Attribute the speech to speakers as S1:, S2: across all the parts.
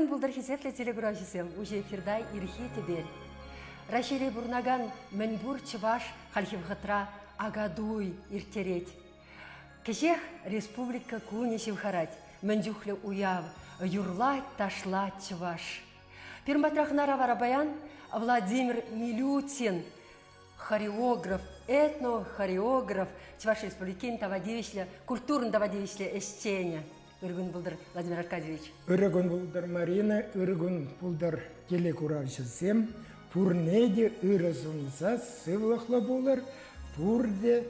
S1: Ырӑ кун пултӑр хисеплӗ телекуравҫӑсем, уҫӑ эфирта ирхи тӗпел. Раҫҫейре пурӑнакан мӗнпур чӑваш хальхи вӑхӑтра Акатуй ирттерет. Кӗҫех Республика кунӗ ҫывхарать. Мӗн чухлӗ уяв, юрлать, ташлать чӑваш. Пирӗн патра хӑнара вара паян Владимир Милютин, хореограф, этнохореограф, Чӑваш Республикин тава тивӗҫлӗ, культурӑн тава тивӗҫлӗ ӗҫченӗ. Ырӑ кун пултӑр, Владимир Аркадьевич.
S2: Ырӑ кун пултӑр, Марина, ырӑ кун пултӑр телекуравҫӑсем. Пурне те ырӑ сунса сывлӑхлӑ пулӑр, пурте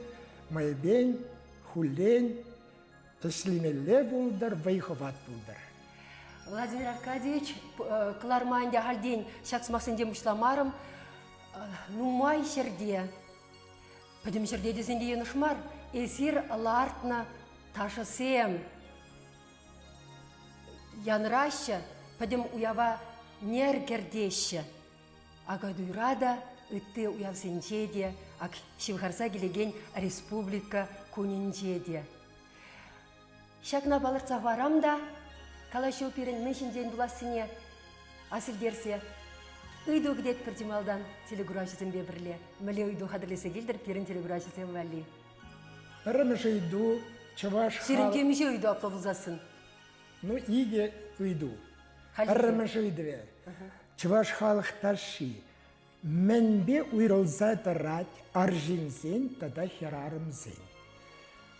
S2: майӗпен, хуллен ӗҫлемелле пултӑр, вӑй-хӑват пултӑр.
S1: Владимир Аркадьевич, кӑларма ӗнтӗ ахальтен ҫак сӑмахсенчен пуҫламарӑм. Нумай ҫӗрте, пӗтӗм ҫӗрте тесен те йӑнӑш мар, эсир лартнӑ ташӑсем янраҫҫӗ, пӗтӗм уява нер кӗртеҫҫӗ. Акатуйра та, ытти уявсенче те, ак ҫывхарса килекен республика кунӗнче те. Ҫакна палӑртса хӑварам та, калаҫу пирӗн мӗн ҫинчен пулассине асилтерсе ыйту кӗтетпӗр чи малтан телекуравҫӑсемпе пӗрле. Мӗнле ыйту хатӗрлесе килтӗр пирӗн телекуравҫӑсем валли?
S2: Пӗрремӗш ыйту чӑваш
S1: Сирӗн темиҫе ыйту апла пулсассӑн?
S2: Ну, икӗ ыйту. Пӗрремӗш ыйтӑвӗ. Чӑваш халӑх ташши мӗнпе уйрӑлса тӑрать арҫынсен тата хӗрарӑмсен?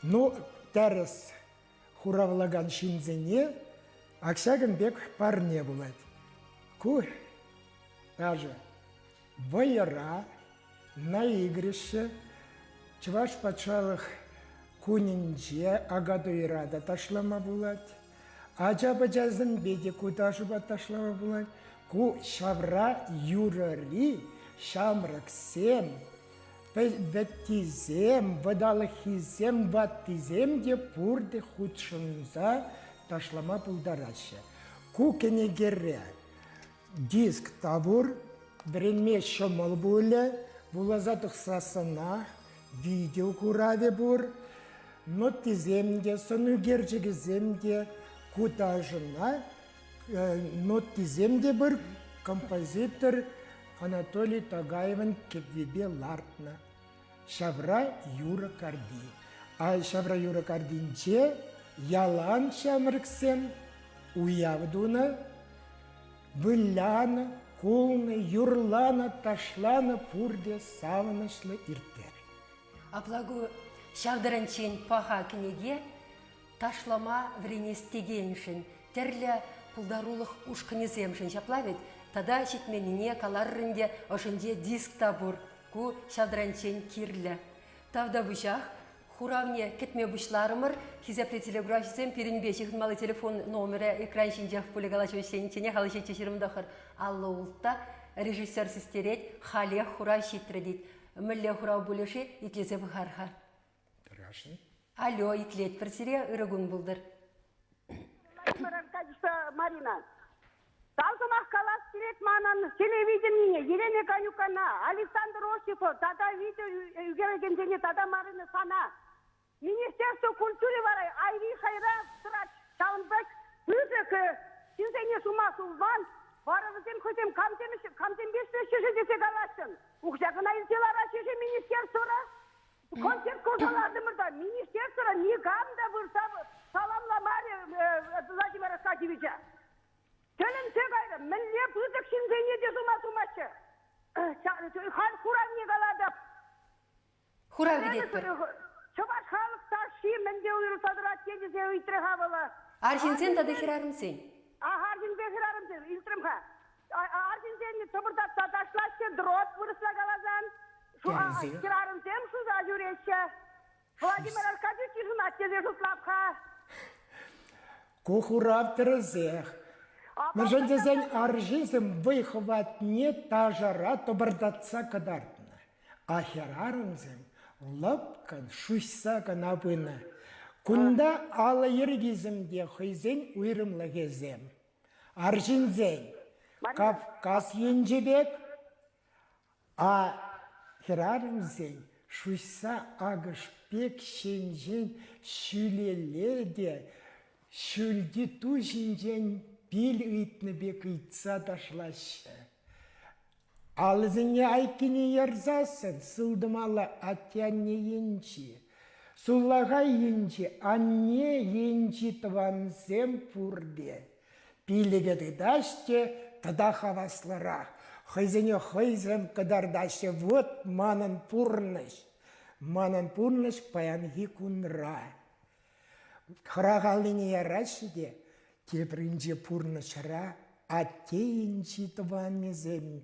S2: Ну, тӗрӗс хуравлакан ҫынсене ак ҫакӑн пек парне пулать. Ку ташӑ вӑйӑра на игрище Чӑваш патшалӑх кунӗнче Акатуйра та ташлама пулать. Ача-пӑчасемпе те ку ташӑпа ташлама пулать. Ку ҫавра юрӑри ҫамрӑксем, вӗттисем, вӑталӑххисем, ваттисем те пурте хутшӑнса ташлама пултараҫҫӗ. Ку кӗнекере диск та пур, вӗренме ҫӑмӑл пулӗ, вуласа тухсассӑнах видео куравӗ пур, нотисем те, сӑнӳкерчӗкӗсем те, ку ташӑна нотисем те пур, композитор Анатолий Тогаевӑн кӗввипе лартнӑ ҫавра юрӑ карти. А ҫавра юрӑ картинче ялан ҫамрӑксем уяв тунӑ, вылянӑ, кулнӑ, юрланӑ, ташланӑ пурте савӑнӑҫлӑ ирттернӗ.
S1: Апла ку ҫав таранччен паха кӗнеке ташлама вӗренес текеншӗн, тӗрлӗ пултарулӑх ушкӑнӗсемшӗн ҫапла вӗт тата ҫитменнине каларӑр ӗнтӗ, ӑшӗнче диск та пур. Ку ҫав таранччен кирлӗ. Тавтапуҫах. Хуравне кӗтме пуҫларӑмӑр. Хисеплӗ телеграфҫӑсем пирӗнпе ҫыхӑнмалли телефон номерӗ экран ҫинчех пулӗ калаҫу вӗҫленичченех 5729 56 режиссер систерет, халех хурав ҫитрӗ тет. Мӗнле хурав пулӗ-ши, итлесе пӑхар-ха.
S2: Тӑрашӑн.
S1: Алло, итлетпӗр сире, ырӑ кун пултӑр.
S3: Владимир Аркадьевичпа Марина. Тав сӑмах калас килет манӑн телевиденине, Елена Канюкана, Александр Осипов тата видео ӳкерекенсене тата Марина сана. Министерство культуры вара айри шайра тӑрать. Ҫавӑн пек пысӑк ҫынсене сума сулман. Вара вӗсем хӑйсем камсем камсемпе ӗҫлеҫҫӗ-ши тесе калаҫҫӑн. Укҫа кӑна илсе лараҫҫӗ-ши министерствора? Концерт курса лартӑмӑр та министерствора никам та вырса саламламарӗ Владимир Аркадьевича. Тӗлӗнсе кайрӑм, мӗнле пысӑк ҫынсене те сума сумаҫҫӗ. Халь хуравне калатӑп.
S1: Хурав кӗтетпӗр.
S3: Чӑваш халӑх ташши мӗнпе уйрӑлса тӑрать тесе ыйтрӗ-ха вӑл.
S1: Арҫынсен тата хӗрарӑмсен.
S3: Арҫынсемпе хӗрарӑмсен, илтрӗм-ха. Арҫынсен тӑпӑртатса ташлаҫҫӗ, дрот вырӑсла каласан. Хӗрарӑмсем шуса ҫӳреҫҫӗ. Владимир Аркадьевич йышӑнать тесе шутлап-ха.
S2: Ку хурав тӗрӗсех. Мӗншӗн тесен арҫынсем вӑй-хӑватне ташӑра тӑпӑртатса кӑтартнӑ. А хӗрарӑмсем лӑпкӑн шуҫса кӑна пынӑ. Кунта алӑ йӗркисем те хӑйсен уйрӑмлӑхӗсем. Арҫынсен Кавказ енчи пек, а хӗрарӑмсен шуҫса акӑш пек ҫинчен ҫӳлелле те ҫӳлти ту ҫинчен. пил ыйтнӑ пек ыйтса ташлаҫҫӗ. Алӑсене айккине ярсассӑн сылтӑмалла атте-анне енчи, сулахай енчи анне енчи тӑвансем пурте. Пилӗке тытаҫ те тата хаваслӑрах, хӑйсене хӑйсем кӑтартаҫҫӗ: вот манӑн пурнӑҫ, манӑн пурнӑҫ паянхи кунра. Хӑрах аллине яраҫҫӗ те тепринче пурнӑҫра атте енчи тӑванӗсем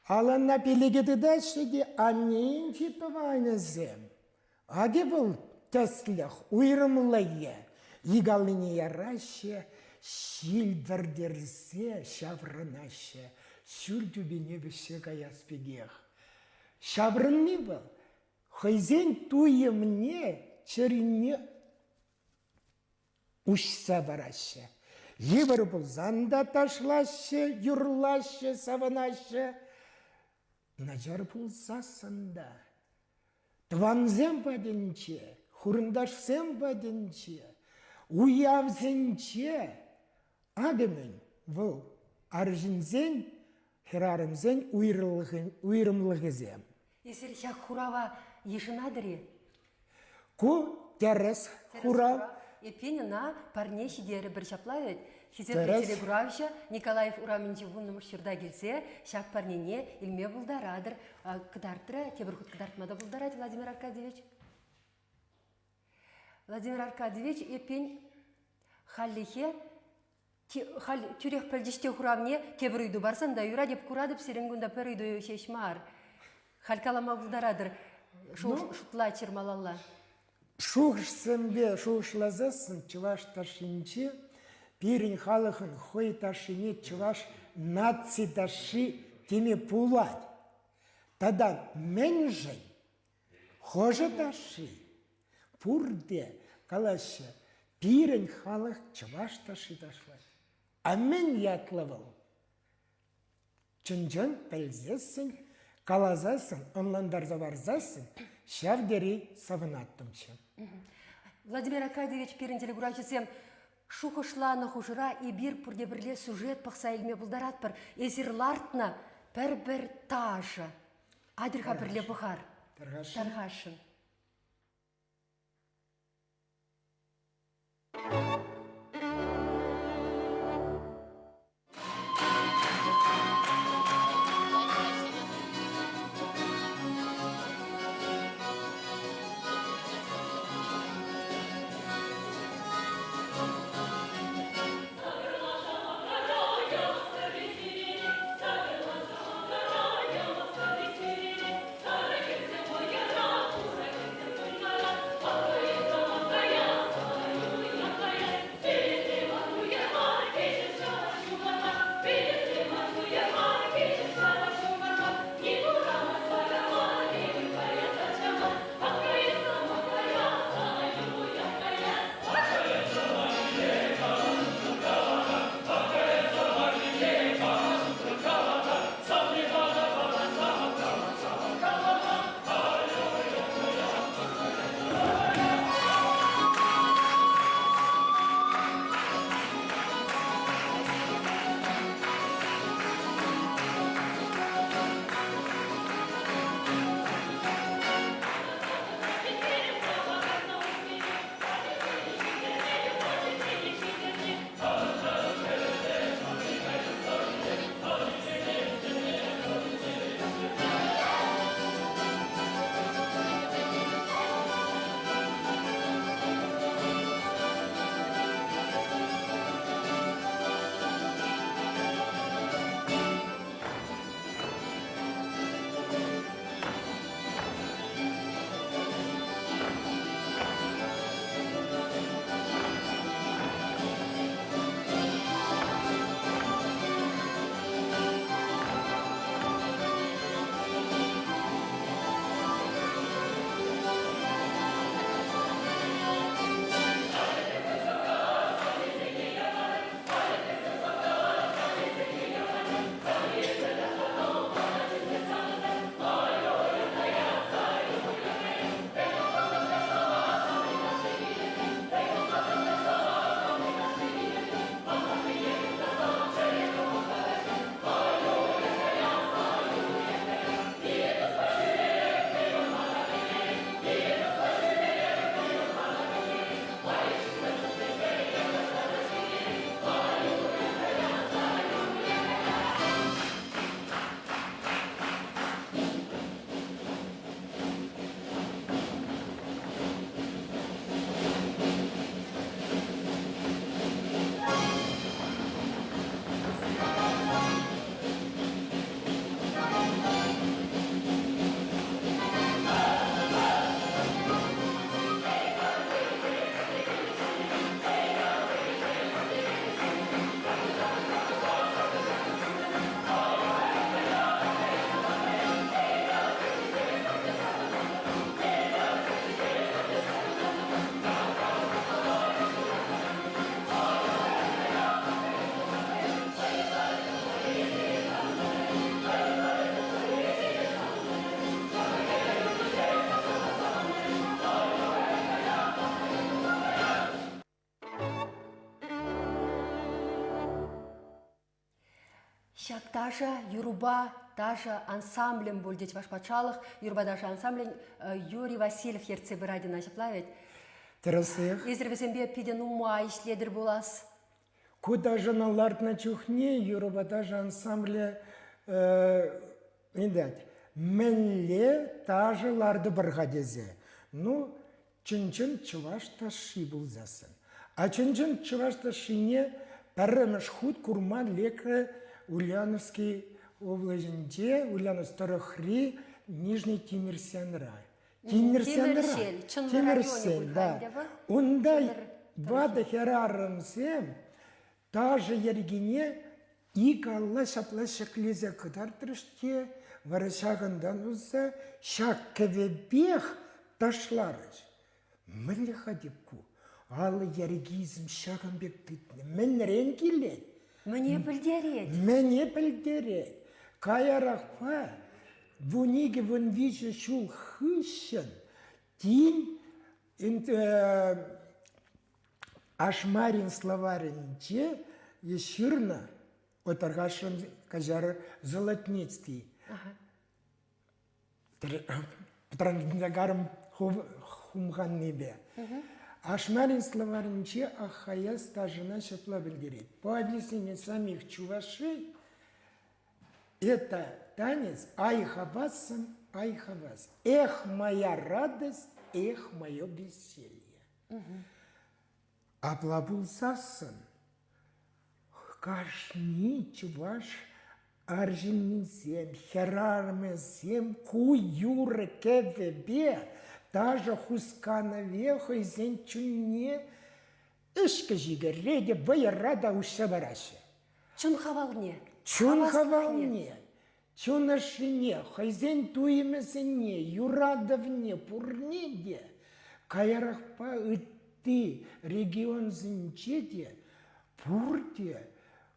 S2: алӑна пилӗке тытаҫҫӗ те анне енчи тӑванӗсем. Аки вӑл тӗслӗх, уйрӑмлӑхӗ. Ик аллине яраҫҫӗ, ҫил вӗртерсе ҫаврӑнаҫҫӗ, ҫӳл тӳпене вӗҫсе каяс пекех. Ҫаврӑнни вӑл хӑйсен туйӑмне, чӗрине уҫса параҫҫӗ. Йывӑр пулсан та ташлаҫҫӗ, юрлаҫҫӗ, савӑнаҫҫӗ. Начар пулсассӑн та тӑвансем патӗнче, хурӑнташсем патӗнче, уявсенче акӑ мӗн вӑл арҫынсен, хӗрарӑмсен уйрӑмлӑхӗсем.
S1: Эсир ҫак хурава йышӑнатӑр-и?
S2: Ку тӗрӗс хурав.
S1: Эппин ӑна парне ҫитерӗпӗр ҫапла вӗт. Хисеплӗ телекуравҫӑ Николаев урамӗнчи вуннӑмӗш ҫурта килсе ҫак парнене илме пултаратӑр. Кӑтартрӗ, тепӗр хут кӑтартма та пултарать Владимир Аркадьевич. Владимир Аркадьевич, эппин хальлӗхе халь тӳрех пӗлчӗҫ те хуравне тепӗр ыйту парсан та юрать, эп куратӑп сирӗн кунта пӗр ыйту ҫеҫ мар. Халь калама пултаратӑр, шутлаччӑр малалла.
S2: Шухӑшсемпе шухӑшласассӑн чӑваш ташшинче пирӗн халӑхӑн хӑй ташшине чӑваш наци ташши теме пулать. Тата мӗншӗн Хӑшӗ ташши? Пурте калаҫҫӗ, пирӗн халӑх чӑваш ташши ташлать. А мӗн ятлӑ вӑл? Чӑн-чӑн пӗлсессӗн, каласассӑн, ӑнлантарса парсассӑн ҫав тери савӑнаттӑмччӗ.
S1: Владимир Аркадьевич, пирӗн телекуравҫӑсем шухӑшланӑ хушӑра эпир пурте пӗрле сюжет пӑхса илме пултаратпӑр. Эсир лартнӑ пӗр-пӗр ташӑ Атьӑр-ха пӗрле пӑхар.
S2: Тархасшӑн.
S1: Тархасшӑн. Ҫак ташӑ юрӑпа ташӑ ансамблӗм пулчӗ Чӑваш патшалӑх юрӑпа ташӑ ансамблӗн Юрий Васильев ертсе пырать ӑна ҫапла вӗт?
S2: Тӗрӗсех.
S1: Эсир вӗсемпе питӗ нумай ӗҫлетӗр пулас.
S2: Ку ташӑна лартнӑ чухне юрӑпа ташӑ ансамблӗ ыйтать, мӗнле ташӑ лартӑпӑр-ха тесе. Ну, чӑн-чӑн чӑваш ташши пулсассӑн. А чӑн-чӑн чӑваш ташшине пӗрремӗш хут курма лекрӗ Ульяновский облаҫӗнче, Ульяновск тӑрӑхри Нижний Тимӗрсенра. Тимӗрсенра. Тимӗрсен, да. Унта ватӑ хӗрарӑмсем ташӑ йӗркине ик алла ҫапла ҫӗклесе кӑтартрӗҫ те вара ҫакӑнтан усса ҫак кӗвӗпех ташларӗҫ. Мӗнле-ха теп ку? Алӑ йӗркисем ҫакӑн пек тытнӑ. Мӗнрен килет?
S1: Мӗне пӗлтерет?
S2: Мӗне пӗлтерет? Каярахпа 12-13 ҫул хыҫҫӑн тин Ашмарин словарӗнче ҫырнӑ Отаргашӑн каҫарӑр Золотницкий. Пӑтранкарӑм хумханнипе. Ашмарин словарӗнче Аххая стажина ҫапла пӗлтерет. По объяснению самих чувашей, это танец ай хавасом, ай хавас. Эх, моя радость, эх, мое веселье. Апла пулсассӑн кашни чӑваш арҫыннисем, хӗрарӑмӗсем ку юрӑ-кӗвӗпе ташӑ хусканӑве хӑйсен чунне ӗҫкӗ-ҫикӗре те вӑйӑра та уҫса параҫҫӗ.
S1: Чун хавалне.
S2: Чун хавалне. Чун ӑшшине, хӑйсен туйӑмӗсене, юратӑвне пурне те каярахпа ытти регионсенче те пурте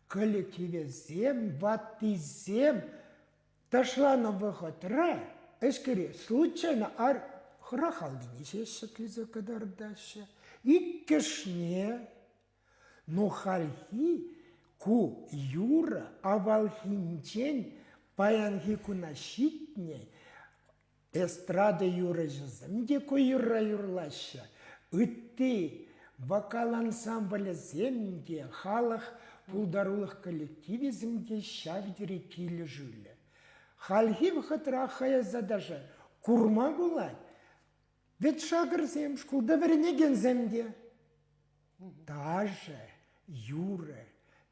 S2: коллективӗсем, ваттисем ташланӑ вӑхӑтра ӗҫкӗре случайно ар хӑрах аллине ҫеҫ ҫӗклесе кӑтартаҫҫӗ. Иккӗшне Но хальхи ку юрӑ авалхинчен паянхи куна ҫитнӗ эстрада юрӑҫӗсем те ку юрра юрлаҫҫӗ. Ытти вокал ансамблӗсем те, халӑх пултарулӑх коллективӗсем те ҫав тери килӗшӳллӗ. Хальхи вӑхӑтра хӑяса даже курма пулать. Вӗт-шакӑрсем шкулта вӗренекенсем те. Ташӑ, юрӑ,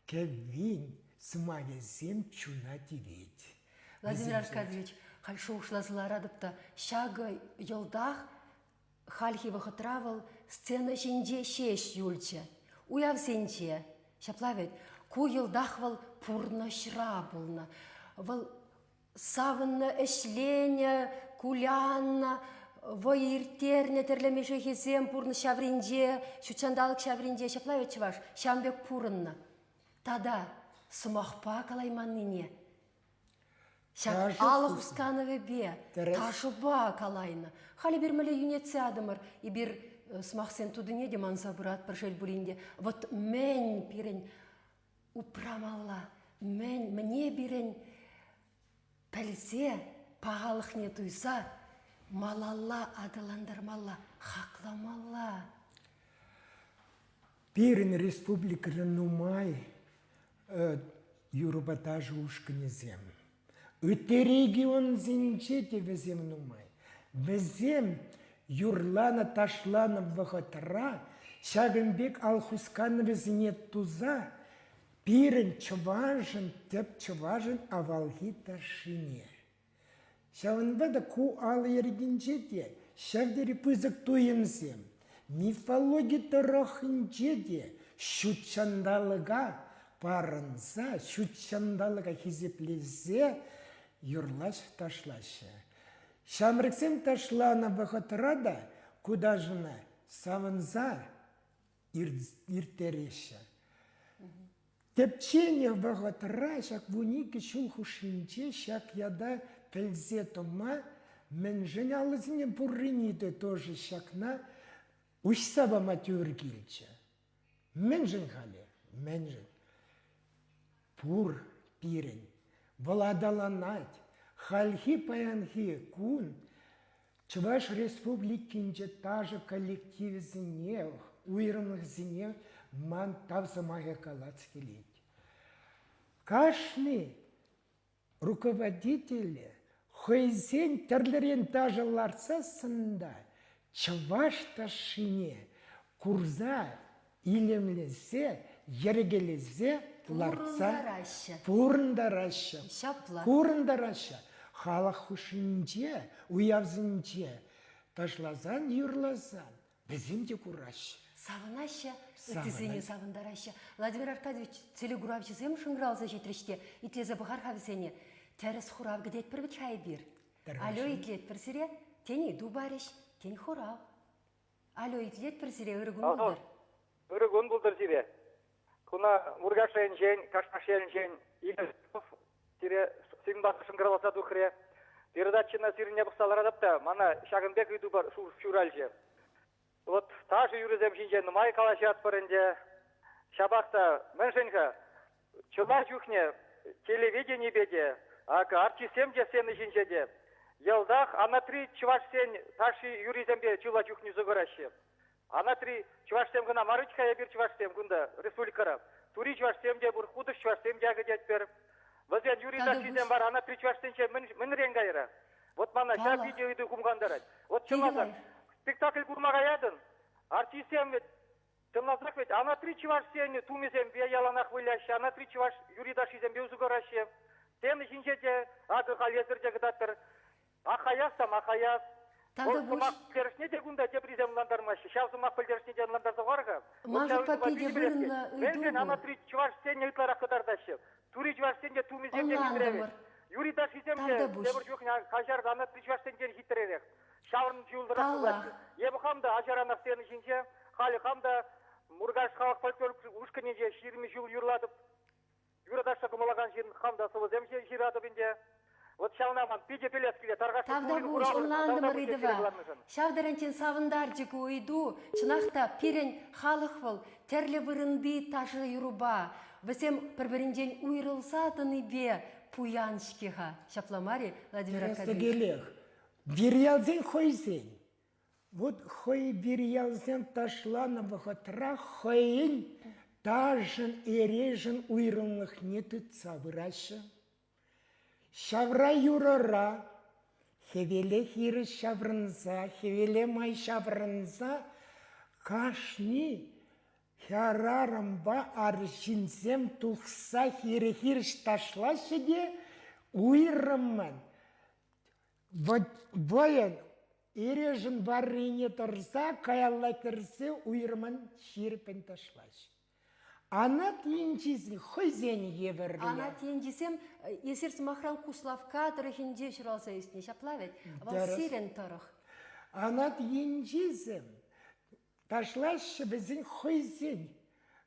S2: кӗввин сӑмахӗсем чуна тивет.
S1: Владимир Аркадьевич, халь шухӑшласа ларатӑп та, ҫакӑ йӑлтах хальхи вӑхӑтра вӑл сцена ҫинче ҫеҫ юлчӗ. Уявсенче, ҫапла вӗт, ку йӑлтах вӑл пурнӑҫра пулнӑ. Вӑл савӑннӑ, ӗҫленӗ, куляннӑ, вӑй ирттернӗ тӗрлӗ мешехесем пурнӑҫ ҫавринче, ҫутҫанталӑк ҫавринче ҫапла вӗт чӑваш, ҫавӑн пек пурӑннӑ. Тата сӑмахпа калайманнине ҫак алӑ хусканӑвӗпе, ташӑпа калайнӑ. Халь эпир мӗнле йӳнетсе ятӑмӑр, эпир сӑмахсен тутине те манса пыратпӑр, шел пулин те. Вот мӗн пирӗн упрамалла. Мӗн, мӗне пирӗн пӗлсе, пахалӑхне туйса малалла аталантармалла, хакламалла.
S2: Пирӗн республикӑра нумай юрӑпа ташӑ ушкӑнӗсем. Ытти регионсенче те вӗсем нумай. Вӗсем юрланӑ-ташланӑ вӑхӑтра ҫакӑн пек ал хусканӑвӗсене туса пирӗн чӑвашӑн тӗп чӑвашӑн авалхи ташшине. Ҫавӑнпа та ку алӑ йӗркинче те ҫав тери пысӑк туйӑмсем, мифологи тӑрӑхӗнче те ҫут ҫанталӑка парӑнса, ҫут ҫанталӑка хисеплесе юрлаҫ-ташлаҫҫӗ. Ҫамрӑксем ташланӑ вӑхӑтра та ку ташӑна савӑнса ирттереҫҫӗ. Тӗпченӗ вӑхӑтра ҫак 12 ҫул хушшинче ҫак ята пӗлсе тӑма мӗншӗн алӑсене пуррине те тоже ҫакна уҫса пама тӳр килчӗ. Мӗншӗн халӗ? Мӗншӗн? Пур. пирӗн. Вӑл аталанать. Хальхи паянхи кун Чӑваш Республикинче ташӑ коллективӗсене, уйрӑмлӑхсене ман тав сӑмахӗ калас килет. Кашни руководителе хӑйсен тӗрлӗрен ташӑ лартсассӑн та чӑваш ташшине курса, илемлесе, йӗркелесе лартса
S1: пурӑнтараҫҫӗ.
S2: Пурӑнтараҫҫӗ.
S1: Ҫапла.
S2: Курӑнтараҫҫӗ. Халӑх хушшинче, уявсенче ташласан, юрласан Вӗсем те кураҫҫӗ.
S1: Савӑнаҫҫӗ, ыттисене савӑнтараҫҫӗ. Владимир Аркадьевич, телекуравҫӑсем шӑнкӑравласа ҫитрӗҫ те, итлесе пӑхар-ха вӗсене. Тӗрӗс хурав кӗтетпӗр вӗт-ха эпир. Алло, итлетпӗр сире. Тен, ыйту парӗҫ, тен, хурав. Алло, итлетпӗр сире, ырӑ кун пултӑр.
S4: Ырӑ кун пултӑр сире. Куна Муркаш районӗнчен, Кашмаш ялӗнчен Игорь сире сирӗн шӑнкӑравласа тухрӗ. Передачӑна сирӗнне пӑхса ларатӑп та мана ҫакӑн пек ыйту ҫуралчӗ. Вот ташӑ юрӑсем ҫинчен нумай калаҫатпӑр ӗнтӗ. Ҫапах та мӗншӗн-ха чылай чухне телевиденипе те, акӑ артистсем те сцена ҫинче те йӑлтах анатри чӑвашсен ташши юррисемпе чылай чухне усӑ кураҫҫӗ. Анатри чӑвашсем кӑна мар вӗт-ха эпир чӑвашсем кунта, республикӑра. Тури чӑвашсем те пур, хутӑш чӑвашсем те кӗтетпӗр. Вӗсен юри ташшисем вара анатри чӑвашсенче мӗнрен кайра? Вот мана ҫав питӗ ыйту хумхантарать. Вот чӑнласах, спектакль курма каятӑн, артистсем вӗт чӑнласах вӗт анатри чӑвашсен тумӗсемпе яланах выляҫҫӗ, анатри чӑваш юри ташшисемпе усӑ кураҫҫӗ. Сцена ҫинче те акӑ халь эсир те кӑтарттӑр. Ахаяс та махаяс. Вӑл сӑмах пӗлтерӗшне те кунта теприсем ӑнлантармаҫҫӗ. Ҫав сӑмах пӗлтерӗшне те ӑнлантарса хӑвар-ха.
S1: Ман шутпа питӗ вырӑнлӑ ыйту
S4: Мӗншӗн анатри чӑвашсене ытларах кӑтартаҫҫӗ? Тури чӑвашсен те тумӗсем те хитререх. Юрий ташшисем те тепӗр чухне каҫар анатри чӑвашсенчен хитререх. Ҫаврӑнӑҫуллӑрах пулаҫҫӗ. Эпӗ хам та ачаранах сцена ҫинче, халӗ хам та Муркаш халӑх фольклор ушкӑнӗнче 20 ҫул юрлатӑп. Юратасса кӑмӑллакан ҫын хам та сӑвӑсем ҫыратӑп ӗнтӗ. Вот ҫавна ман питӗ пӗлес килет. Тархасшӑн
S1: Тавтапуҫ, ӑнлантӑмӑр ыйтӑва. Ҫав таранччен савӑнтарчӗ ку ыйту. Чӑнах та, пирӗн халӑх вӑл тӗрлӗ вырӑнти ташӑ-юрӑпа, вӗсем пӗр-пӗринчен уйрӑлса тӑнипе пуян-ҫке-ха. Ҫапла мар-и, Владимир Аркадьевич?
S2: Тӗрӗс-тӗкелех. Вирьялсен хӑйсен Вот хӑй вирьялсем ташланӑ вӑхӑтра хӑйӗн ташӑн эрешӗн уйрӑмлӑхне тытса пыраҫҫӗ. Ҫавра юрӑра хӗвеле хирӗҫ ҫаврӑнса, хӗвеле май ҫаврӑнса кашни хӗрарӑмпа арҫынсем тухса хире-хирӗҫ ташлаҫҫӗ те уйрӑммӑн вӑйӑн эрешӗн варрине тӑрса каялла кӗрсе уйрӑмӑн ҫирӗппӗн ташлаҫҫӗ. Анат енчисем хӑйсен евӗрлӗ.
S1: Анат енчисем эсир сӑмахран Куславкка тӑрӑхӗнче ҫуралса ӳснӗ, ҫапла вӗт? Вӑл сирӗн тӑрӑх.
S2: Анат енчисем Ташлаҫҫӗ вӗсен хӑйсен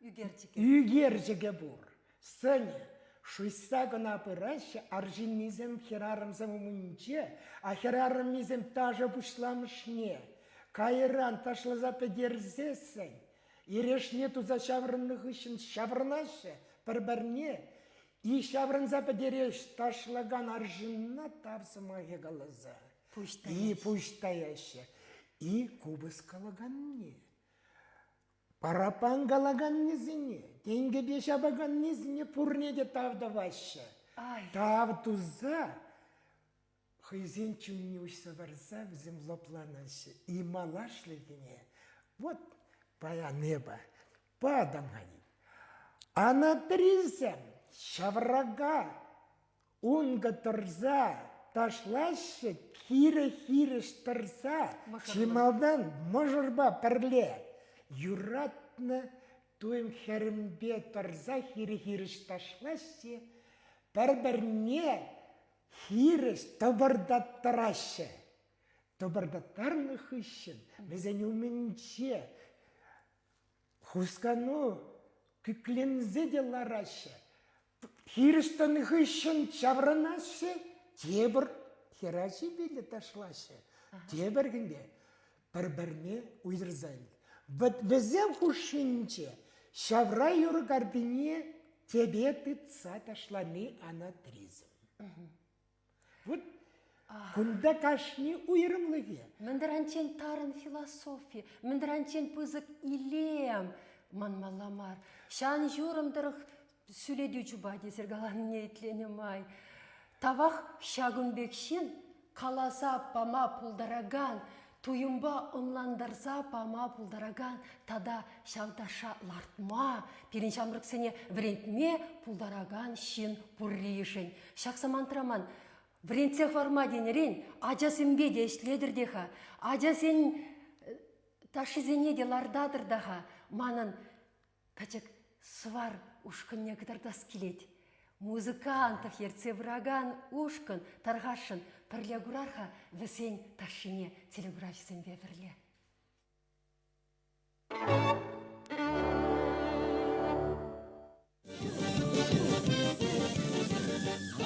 S1: ӳкерчӗкӗ.
S2: Ӳкерчӗкӗ пур. Сӑнӗ шуйса кӑна пыраҫҫӗ арҫыннисем хӗрарӑмсем умӗнче, а хӗрарӑммисем ташӑ пуҫламӑшне кайран ташласа пӗтерсессӗн эрешне туса ҫаврӑннӑ хыҫҫӑн ҫаврӑнаҫҫӗ пӗр-пӗрне и ҫаврӑнса пӗтереҫ ташлакан арҫынна тав сӑмахӗ каласа
S1: Пуҫ
S2: И пуҫ таяҫҫӗ. И купӑс калаканни. Параппан калаканнисене, тенкӗпе ҫапаканнисене пурне те тав тӑваҫҫӗ. Тав туса хӑйсен чунне уҫса парса вӗсем лӑпланаҫҫӗ. И малашлӑхне вот паян эпӗ патӑм-ха. Анатрисем ҫаврака Ункӑ тӑрса ташлаҫҫӗ, хире-хирӗҫ тӑрса, чи малтан мӑшӑрпа пӗрле юратнӑ туйӑм хӗрӗмпе тӑрса хире-хирӗҫ ташлаҫҫӗ, пӗр-пӗрне хирӗҫ тӑпӑртаттараҫҫӗ. Тӑпӑртаттарнӑ хыҫҫӑн вӗсен умӗнче хускану кӳкленсе те лараҫҫӗ. Хирӗҫ тӑнӑ хыҫҫӑн ҫаврӑнаҫҫӗ, тепӗр хӗрачипе те ташлаҫҫӗ. Тепӗр кунне пӗр-пӗрне уйӑрса илнӗ. Вӗсем хушшинче ҫавра юрӑ картине. Тебе тытса ташлани анатризм. Вот кунта кашни уйрӑмлӑхӗ.
S1: Мӗн таранччен тарӑн философи, мӗн таранччен пысӑк илем манмалла мар. Ҫан-ҫурӑм тӑрӑх сӳлетӳ чупать эсир каланине итленӗ май. Тавах ҫакӑн пек ҫын каласа пама пултаракан, туйӑмпа ӑнлантарса пама пултаракан тата ҫав ташша лартма, пирӗн ҫамрӑксене вӗрентме пултаракан ҫын пурришӗн. Ҫак самантра ман вӗрентсе хӑварма тенӗрен ачасемпе те ӗҫлетӗр те-ха, ачасен ташшисене те лартатӑр та-ха. Манӑн пӗчӗк сӑвар ушкӑнне кӑтартас килет. Музыкантов ертсе пыракан ушкӑн тархасшӑн пӗрле курар-ха вӗсен ташшине телекуравҫӑсемпе пӗрле.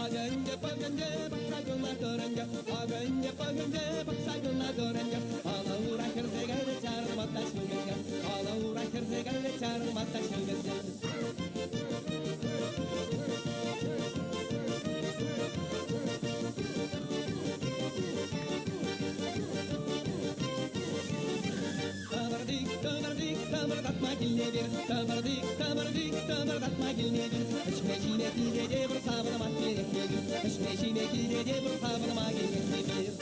S5: Акӑнчӑ пӑкӑнчӑ пӑхса кӑна тӑрӑнчӑ, акӑнчӑ пӑкӑнчӑ пӑхса кӑна тӑрӑнчӑ, алӑ ура хӗрсе кайрӗ чарӑнма та ҫукӑнчӑ, алӑ ура хӗрсе кайрӗ чарӑнма та ҫукӑнчӑ. Тӑвӑртик, тӑвӑртик, тӑвӑртатма килнӗ пир, тӑвӑртик, тӑвӑртик, тӑвӑртатма килнӗ пир. Ӗҫме-ҫиме килте те пыр, савӑнма килнех эпир. Ӗҫме-ҫиме килте те пыр, савӑнма килнех эпир.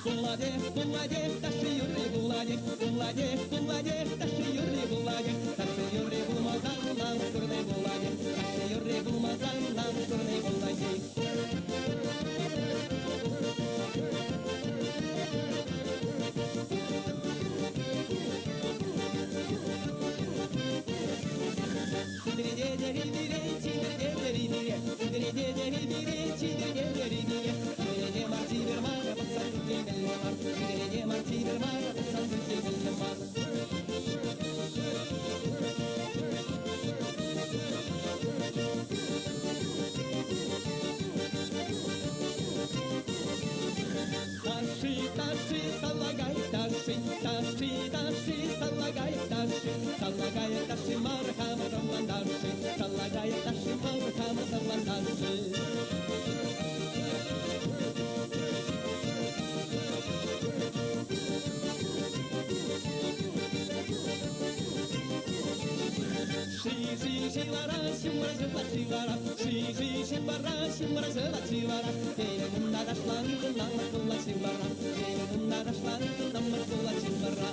S5: Пулатех, пулатех, ташши юрри пулатех, пулатех, пулатех, ташши юрри пулатех, ташши юрри пулмасан намӑс курни пулатех, ташши юрри пулмасан намӑс курни пулатех. Ташши, ташши, саллагай, ташши, ташши, ташши, саллагай, ташши, саллагай, ташши, мар хамӑр ташши, саллагай, ташши, мар хамӑр ташши. Ши, ши, ши, вара, ҫумра ҫӑпла ши вара, ши, ши, ши, вара, ҫумра ҫӑпла ши вара, Эпӗ кунта ташланӑ, намӑс пулать ши вара, эпӗ кунта ташланӑ, намӑс пулать ши вара.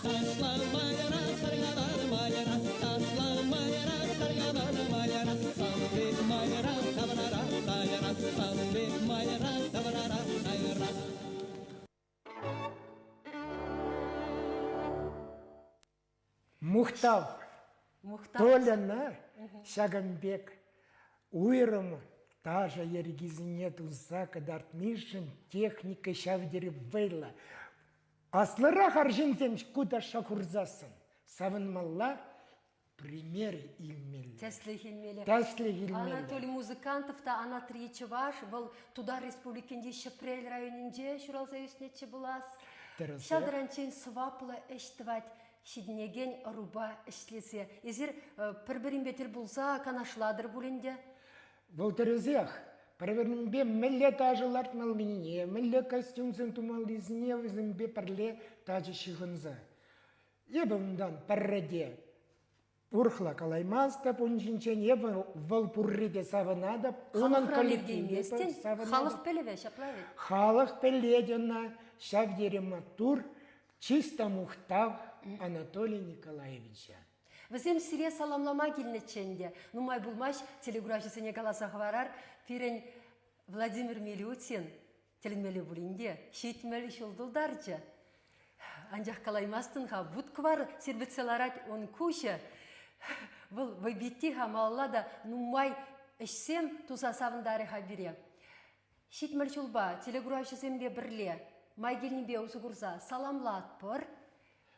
S5: Ташла майра, саргалар майра, ташла майра, саргалар майра, Самбек майра, таврара сайра, самбек майра, таврара сайра.
S2: Мухтав.
S1: Мухтав.
S2: Толяна ҫакӑн пек уйрӑм ташӑ йӗркисене туса кӑтартнишӗн техника ҫав тери вӑйлӑ. Аслӑрах арҫынсем ку ташша курсассӑн савӑнмалла пример илмелле.
S1: Тӗслӗх илмелле.
S2: Тӗслӗх илмелле.
S1: Анатолий Музыкантов та Анатри чӑваш, вӑл Тутар Республикинчи Ҫӗпрел районӗнче ҫуралса ӳснӗччӗ пулас.
S2: Тӗрӗсех.
S1: Ҫав таранччен сӑваплӑ ӗҫ тӑвать ҫитӗнекен ӑрупа ӗҫлесе. Эсир пӗр-пӗринпе тӗл пулса канашлатӑр пуль ӗнтӗ?
S2: Вӑл тӗрӗсех. Пӗр-пӗринпе мӗнле ташӑ лартмаллине, мӗнле костюмсем тумаллисене вӗсемпе пӗрле тачӑ ҫыхӑнса. Эпӗ унтан пӗрре те урӑхла калаймастӑп ун ҫинчен. Эпӗ вӑл пуррипе савӑнатӑп. Унӑн коллективӗпе савӑнатӑп.
S1: Халӑх пӗлӗвӗ ҫапла вӗт.
S2: Халӑх пӗлет ӑна. Ҫав тери маттур, чыс та мухтав Анатолий Николаевича.
S1: Вӗсем сире саламлама килнӗччӗ ӗнтӗ. Нумай пулмасть телекуравҫӑсене каласа хӑварар. Пирӗн Владимир Милютин тӗлӗнмелле пулин те 70 ҫул тултарчӗ. Анчах калаймастӑн-ха, вут-кӑвар сирпӗтсе ларать ун куҫӗ. Вӑл вӑйпитти-ха малалла та нумай ӗҫсем туса савӑнтарӗ-ха пире. 70 ҫулпа телекуравҫӑсемпе пӗрле май килнипе усӑ курса саламлатпӑр.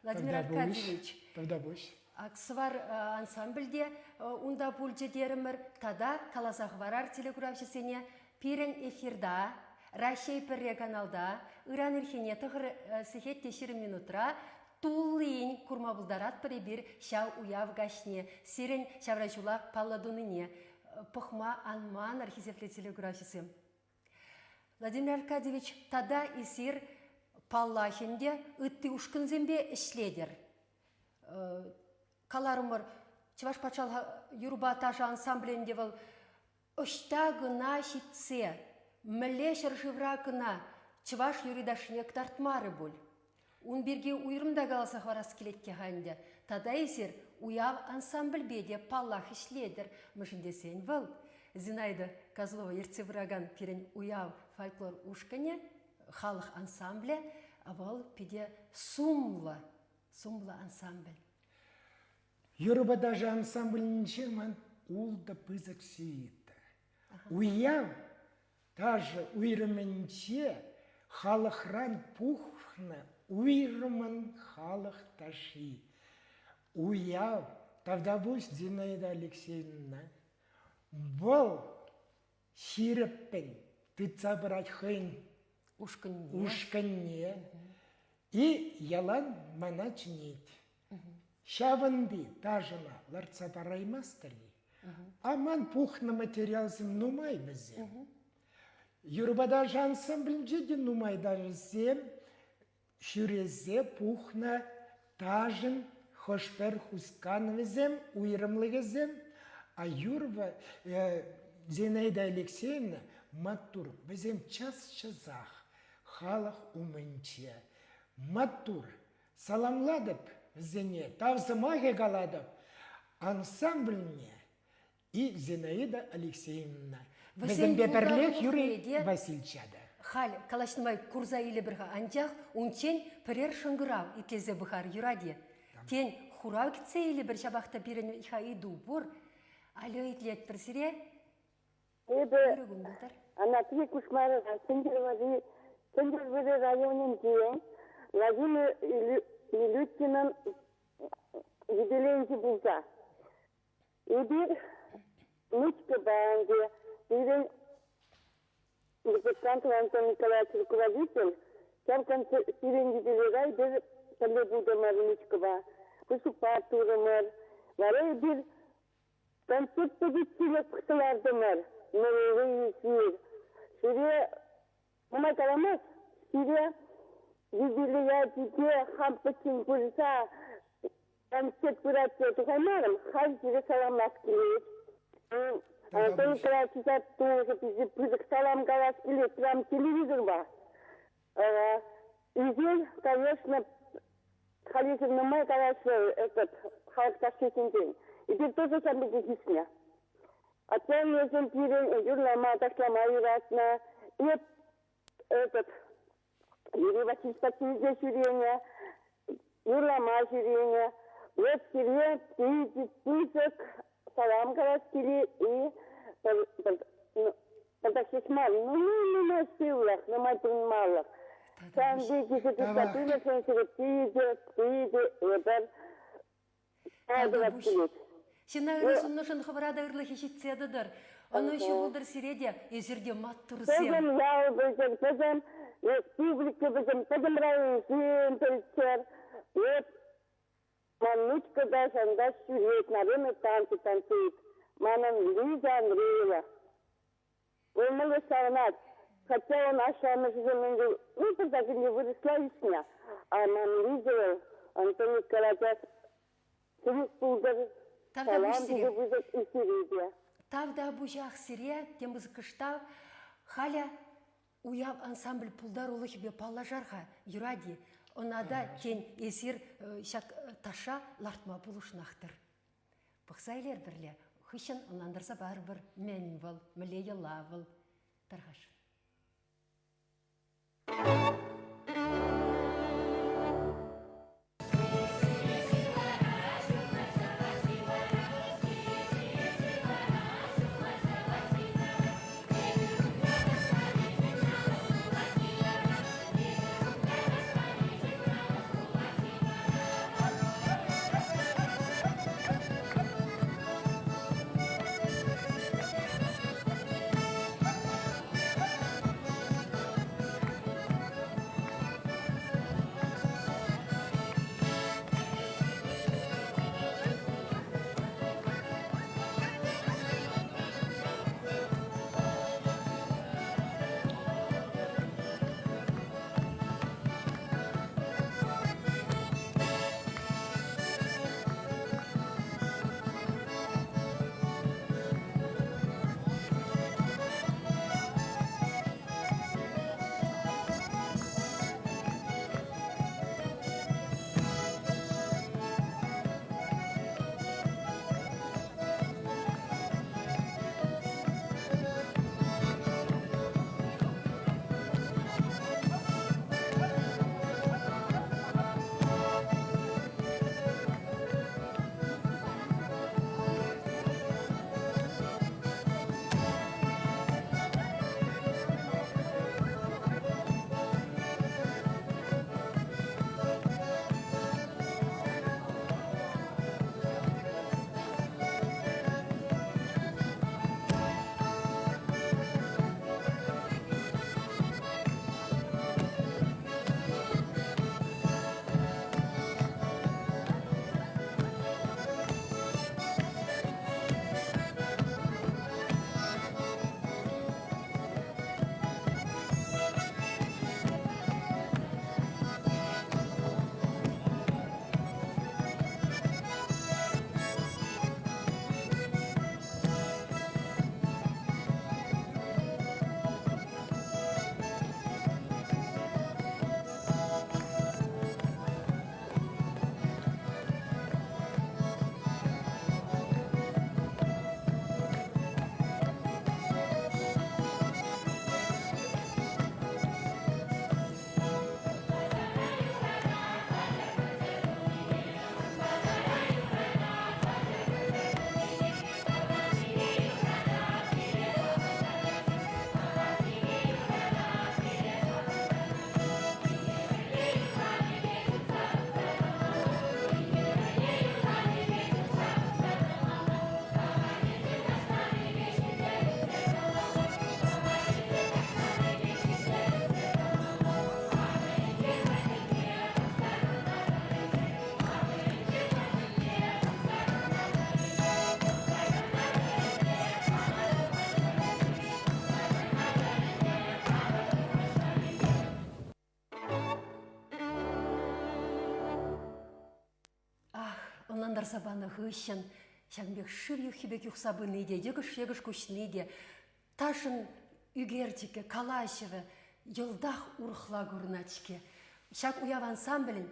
S1: Владимир Аркадьевич.
S2: Тавтапуҫ.
S1: Аксӑвар ансамбльте унта пулчӗ терӗмӗр. Тата каласа хӑварар телекуравҫӑсене пирӗн эфирта Раҫҫей пӗрре каналта ыран ирхине тӑхӑр сехет те 20 минутра туллин курма пултаратпӑр эпир ҫав уяв каҫне. Сирӗн ҫавра ҫула паллӑ тунине пӑхма ан манӑр, хисеплӗ телекуравҫӑсем. Владимир Аркадьевич, тата эсир, паллах ӗнтӗ, ытти ушкӑнсемпе ӗҫлетӗр. Каларӑмӑр, Чӑваш патшалӑх юрӑпа ташӑ ансамблӗ ӗнтӗ вӑл ӑҫта кӑна ҫитсе, мӗнле ҫӗршывра кӑна чӑваш юрри-ташшине кӑтартмарӗ пуль. Ун пирки уйрӑм та каласа хӑварас килет те-ха ӗнтӗ. Тата эсир уяв ансамбльпе те паллах ӗҫлетӗр, мӗншӗн тесен вӑл Зинаида Козлова ертсе пыракан пирӗн уяв фольклор ушкӑнӗ, халӑх ансамблӗ, вӑл питӗ сумлӑ, сумлӑ ансамбль.
S2: Юрӑпа ташӑ ансамблӗнче ман ултӑ пысӑк сюита. Уяв ташӑ уйрӑмӗнче халӑхран пухнӑ уйрӑмӑн халӑх ташши. Уяв тавтапуҫ Зинаида Алексеевна. Вӑл ҫирӗппӗн тытса пырать хӑйӗн
S1: ушкӑнне.
S2: Ушкӑнне. И ялан мана чӗнет. Ҫавӑнти ташӑна лартса параймастӑр-и? А ман пухнӑ материалсем нумай вӗсем. Юрӑпа ташӑ ансамблӗнче те нумай ташӑсем ҫӳресе пухнӑ ташӑн хӑш-пӗр хусканӑвӗсем, уйрӑмлӑхӗсем. А юрӑпа Зинаида Алексеевна маттур. Вӗсем час-часах халӑх умӗнче маттур. Саламлатӑп вӗсене, тав сӑмахӗ калатӑп. Ансамбльне и Зинаида Алексеевна. Вӗсемпе пӗрлех Юрий Васильевича та.
S1: Халь калаҫнӑ май курса илӗпӗр-ха, анчах унччен пӗрер шӑнкӑрав итлесе пӑхар, юрать-и? Тен, хурав кӗтсе илӗпӗр, ҫапах та пирӗн-ха ыйту пур. Алло, итлетпӗр сире.
S6: Эпӗ Анатри Кушмарова Сӗнтӗрвӑрри районӗнчи Владимир Илюткинӑн юбилейӗнче пулса. Эпир Мучкӑпа ӗнтӗ пирӗн музыкант Антон Николаевич руководитель ҫав сирӗн юбилейра эпир пӗрле пултӑмӑр Мучкӑпа, выступа турӑмӑр. Вара эпир Концерт пӗтичченех кӑлартӑмӑр. Мӗнле эсир? Сире нумай каламасть, сире юбилея пике хам пӗччен пырса концерт пырать те тухаймарӑм. Халь сире саламлас килет. Антон Николаевича тоже питӗ пысӑк салам калас килет прям телевизорпа. Эсир, конечно, халӗ нумай калаҫрӗ этот халӑх ташшисенчен. Эпир тоже ҫав пекех ӳснӗ. Атте-аннесем пирӗн юрлама, ташлама юратнӑ. Эп этот Юрий Васильевич патне ҫӳренӗ, юрлама ҫӳренӗ. Вот сире питӗ пысӑк салам калас килет и тата ҫеҫ мар, нумай сывлӑх, нумай пурӑнмалӑх. Ҫавӑн пек килсе тытса пынӑшӑн сире питӗ, питӗ эпир тав килет.
S1: Ҫынна ырӑ суннӑшӑн хӑвӑра та ырлӑхӗ ҫитсе тӑтӑр. Ӑнӑҫу пултӑр сире те, эсир те маттурсем.
S6: Пӗтӗм ял вӗсем, пӗтӗм республика вӗсем, пӗтӗм районсем пӗлччӗр. Эп Манучка та ҫанта ҫӳрет, наверное, танцы танцует. Манӑн Лиза Андреева. Вӑл мӗнле савӑнать. Хотя он ашшӗ-амӑшӗсем ӗнтӗ ну, пырса килне вырӑсла ӳснӗ. А ман Лиза вӑл Антон Николаевич сывлӑх пултӑр.
S1: Тавтапуҫ
S6: Салам
S1: сире.
S6: питӗ пысӑк ӳстерӳ те.
S1: Тавтапуҫах сире, тем пысӑкӑш тав. Халӗ Уяв ансамбль пултарулӑхӗпе паллашар-ха, юрать-и? Ӑна та, тен, эсир ҫак ташша лартма пулӑшнах-тӑр. Пӑхса илер пӗрле. Хыҫҫӑн ӑнлантарса парӑпӑр, мӗн вӑл, мӗнле йӑла вӑл. Тархасшӑн. ӑнлантарса панӑ хыҫҫӑн ҫакӑн пек шыв юххи пек юхса пыни те, йӑкӑш-йӑкӑш куҫни те, ташӑн ӳкерчӗкӗ, калаҫӑвӗ йӑлтах урӑхла курӑнать-ҫке. Ҫак уяв ансамблӗн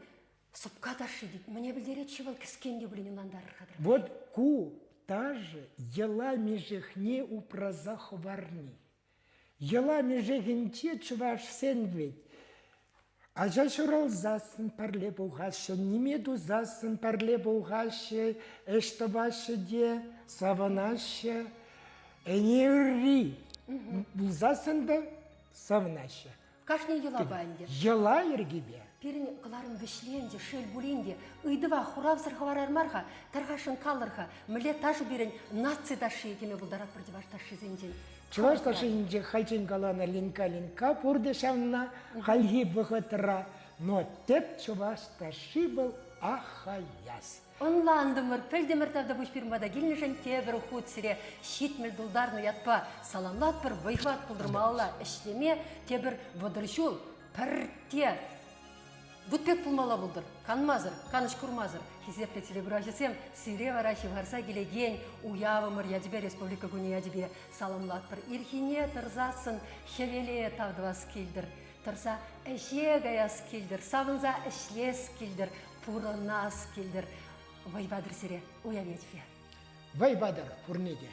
S1: сӑпка ташши тет. Мӗне пӗлтерет-ши вӑл кӗскен те пулин ӑнлантарӑр-ха.
S2: Вот ку ташӑ йӑла мешехне упраса хӑварни. Йӑла мешехӗнче чӑвашсен вӗт ача ҫуралсассӑн пӗрле пухаҫҫӗ, ниме тусассӑн пӗрле пухаҫҫӗ, ӗҫ тӑваҫҫӗ те савӑнаҫҫӗ. Ӗне ырри пулсассӑн та савӑнаҫҫӗ.
S1: Кашни йӑлапа ӗнтӗ.
S2: Йӑла йӗркипе.
S1: Пирӗн кӑларӑм вӗҫленчӗ, шел пулин те, ыйтӑва хуравсӑр хӑварар мар-ха, тархасшӑн калӑр-ха, мӗнле ташӑ пирӗн наци ташши теме пултаратпӑр чӑваш ташшисенчен?
S2: Чӑваш ташшинче хальччен каланӑ линка-линка пурте ҫавна хальхи вӑхӑтра, но тӗп чӑваш ташши вӑл ахаяс.
S1: Ӑнлантӑмӑр, пӗлтӗмӗр тавтапуҫ пирӗн пата килнӗшӗн тепӗр хут сире 70 тултарнӑ ятпа саламлатпӑр, вӑй-хӑват пултӑрмалла ӗҫлеме тепӗр 30 ҫул пӗрте вут пек пулмалла пултӑр, канмасӑр, канӑҫ курмасӑр. Хисеплӗ телекуравҫӑсем, сире вара ҫывхарса килекен уявӑмӑр ячӗпе, Республика кунӗ ячӗпе саламлатпӑр. Ирхине тӑрсассӑн хӗвеле тав тӑвас килтӗр, тӑрса ӗҫе каяс килтӗр, савӑнса ӗҫлес килтӗр, пурӑнас килтӗр. Вӑй патӑр сире уяв ячӗпе.
S2: Вӑй патӑр пурне те.